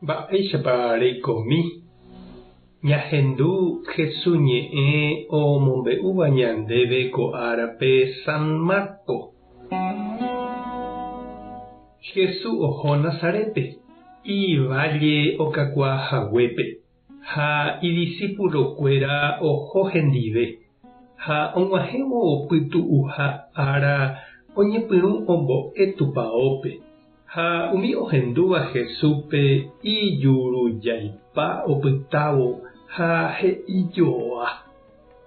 Mba'éichapa reikomi? Ñahendu Hesu ñe'ẽ omombe'úva ñandéve ko árape San Marco. Hesu oho Nazarépe, iválle okakuaa haguépe. Ha idisipulokuéra oho hendive, ha og̃uahẽvo pytu'uha ára oñepyrũ ombo'e tupaópe, ha umi ohendúva Jesúspe ijurujaipa opytávo ha he'ijoa,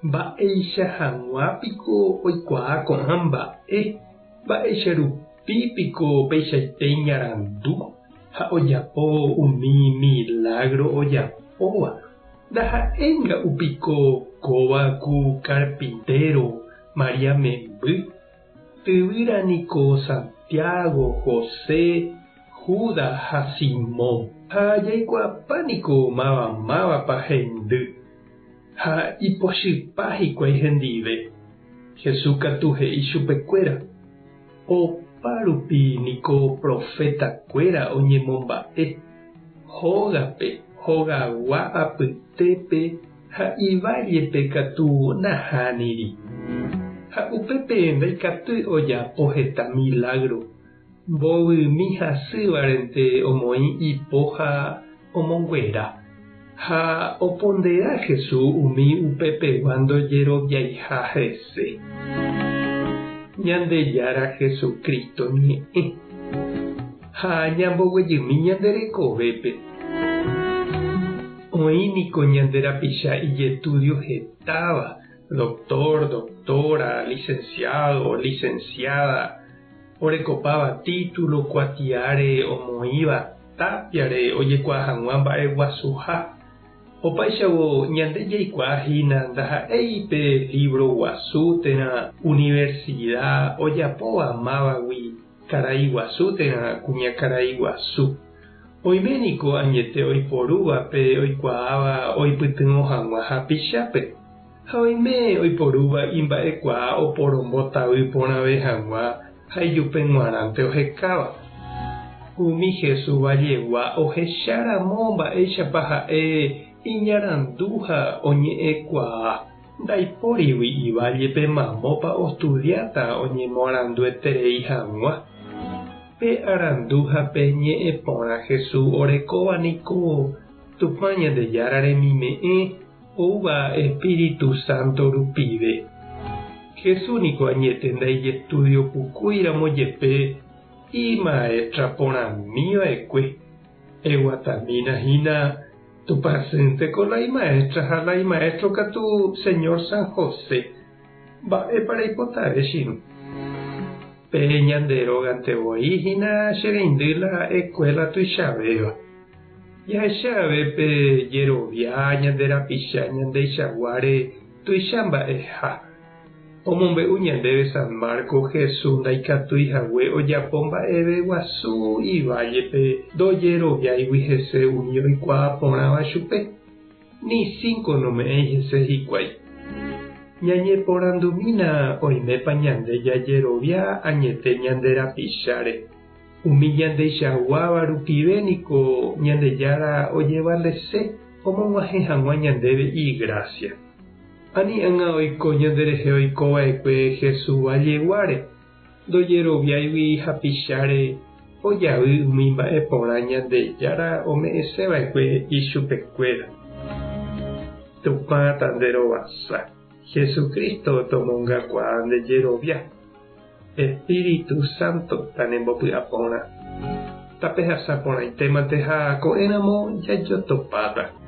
Mba'éicha hag̃ua piko oikuaa ko'ã mba'e? Mba'éicha rupi piko peichaite iñarandu? Ha ojapo umi milágro ojapóva. Ndaha'éi nga'u piko kóva ku karpintéro María memby? Tyvýra niko Santiago, José, Judas ha Simón. Ha jaikuaapa niko máva mávapa hendy. Ha ipochypa hikuái hendive. Jesús katu he'i chupekuéra, Opa rupi niko profeta-kuéra oñemomba'e, hógape, hogagua apytépe ha ivállepe katu nahániri. Ha upépe ndaikatúi ojapo heta milágro, mbovymi hasývarente omoĩ ipo ha omonguera. Ha opondera Jesús umi upepegua ndojeroviaiha hese. Ñandejára Jesucristo ñe'ẽ. Ha ñamboguejymi ñande rekovépe. Oĩ niko ñande rapicha ijetudio hetáva, doctor, doctora, licenciado, licenciada, orekopáva título kuatiáre omoĩva tápiare ojekuaa hag̃ua mba'eguasuha. Opáichavo ñande jaikuaa hína ndaha'éi pe lívro guasu térã universida ojapóva mávagui karai guasu térã kuñakarai guasu. Oime niko añete oiporúva pe oikuaáva oipytyvõ hag̃ua hapichápe, ha oime oiporúva imba'ekuaa oporombotavy porãve hag̃ua ha ijupe g̃uarãnte ohekáva. Umi Jesús vallegua ohecha ramo mba'éichapa ha'e iñarandu ha oñe'ẽkuaa, ndaipórigui ivállepe mamópa ostudiáta oñemoarandueterei hag̃ua. Pe arandu ha pe ñe'ẽ porã Jesús orekóva niko Tupã Ñandejára remime'ẽ oúva Espíritu Santo rupive. Jesús niko añete ndaijestudio pukúi ramo jepe imaestra porãmi va'ekue. Eguatamína hína Tupãsýnte ko la imaestra ha la imaestro katu Señor San José. Mba'épa reipotave che irũ? Pe ñande rógante voi hína che reindy la escuela tuichavéva. Jahecha ave pe jerovia ñande rapicha ñandeichaguáre tuicha mba'eha. Omombe'u ñandéve San Marcos Jesús ndaikatúi hague ojapo mba'eve guasu ivállepe ndojeroviáigui hese umi oikuaa porãva chupe. Ni cinco nome'ẽi hese hikuái. Ñañeporandumína oimépa ñande jajerovia añete ñande rapicháre. Umi ñandeichaguáva rupive niko Ñandejára ojevalese omog̃uahẽ hag̃ua ñandéve igrásia. Ani ág̃a oiko ñanderehe oikova'ekue Jesús valleguáre, ndojeroviáigui hapicháre ojavy umi mba'e porã Ñandejára ome'ẽseva'ekue ichupekuéra. Tupã tanderovasa. Jesucristo tomongakuaa nde jerovia. Espíritu Santo tanembopy'aporã. Tapehasa porãitémante ha ko'ẽramo jajotopáta.